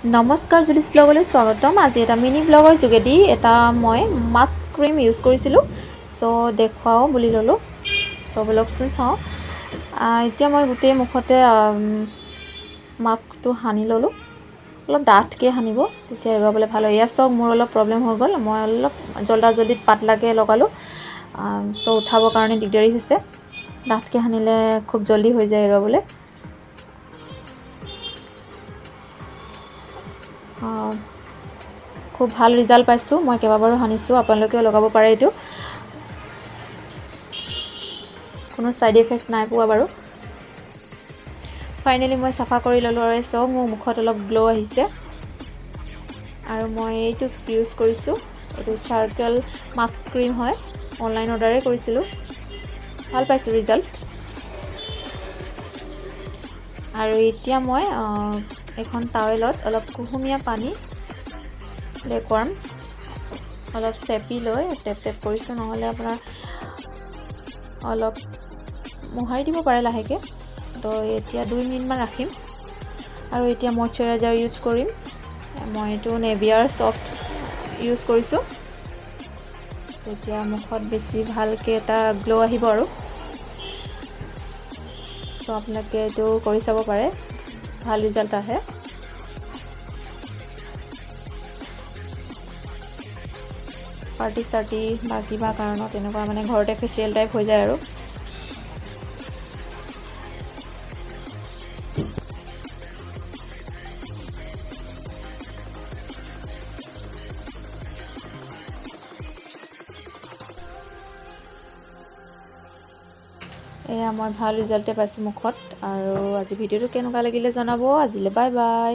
নমস্কাৰ, জুলিছ ব্লগলৈ স্বাগতম। আজি এটা মিনি ব্লগৰ যোগেদি এটা মই মাস্ক ক্ৰীম ইউজ কৰিছিলোঁ, চ' দেখুৱাওঁ বুলি ল'লোঁ। চ' ব'লকচোন চাওঁ। এতিয়া মই গোটেই মুখতে মাস্কটো সানি ল'লোঁ। অলপ ডাঠকৈ সানিব, তেতিয়া এৰুৱাবলৈ ভাল হয়। এয়া চাওক, মোৰ অলপ প্ৰব্লেম হৈ গ'ল, মই অলপ জল্দা জল্দিত পাতলাকৈ লগালোঁ, চ' উঠাবৰ কাৰণে দিগদাৰী হৈছে। ডাঠকৈ সানিলে খুব জল্দি হৈ যায় এৰুৱাবলৈ। খুব ভাল ৰিজাল্ট পাইছোঁ, মই কেইবাবাৰো সানিছোঁ, আপোনালোকেও লগাব পাৰে। এইটো কোনো ছাইড ইফেক্ট নাই পোৱা বাৰু। ফাইনেলি মই চাফা কৰি ল'লোঁ আৰু চাওক, মোৰ মুখত অলপ গ্ল' আহিছে। আৰু মই এইটো ইউজ কৰিছোঁ, এইটো চাৰ্কেল মাস্ক ক্ৰীম হয়, অনলাইন অৰ্ডাৰেই কৰিছিলোঁ, ভাল পাইছোঁ ৰিজাল্ট। আৰু এতিয়া মই এখন টাৱেলত অলপ কুহুমীয়া পানী লেকৱাৰ্ম অলপ চেপি লৈ টেপ টেপ কৰিছোঁ, নহ'লে আপোনাৰ অলপ মোহাৰি দিব পাৰে লাহেকৈ। তো এতিয়া 2 মিনিটমান ৰাখিম। আৰু এতিয়া মইশ্চাৰাইজাৰ ইউজ কৰিম। মই এইটো নেভিয়াৰ ছফ্ট ইউজ কৰিছোঁ, তেতিয়া মুখত বেছি ভালকৈ এটা গ্ল' আহিব আৰু। চ' আপোনালোকে এইটো কৰি চাব পাৰে, ভাল ৰিজাল্ট আহে। পাৰ্টি চাৰ্টি বা কিবা কাৰণত তেনেকুৱা ঘৰতে ফেচিয়েল টাইপ হৈ যায় আৰু। এয়া মই ভাল ৰিজাল্টে পাইছোঁ মুখত। আৰু আজি ভিডিঅ'টো কেনেকুৱা লাগিলে জনাব। আজিলৈ বাই বাই।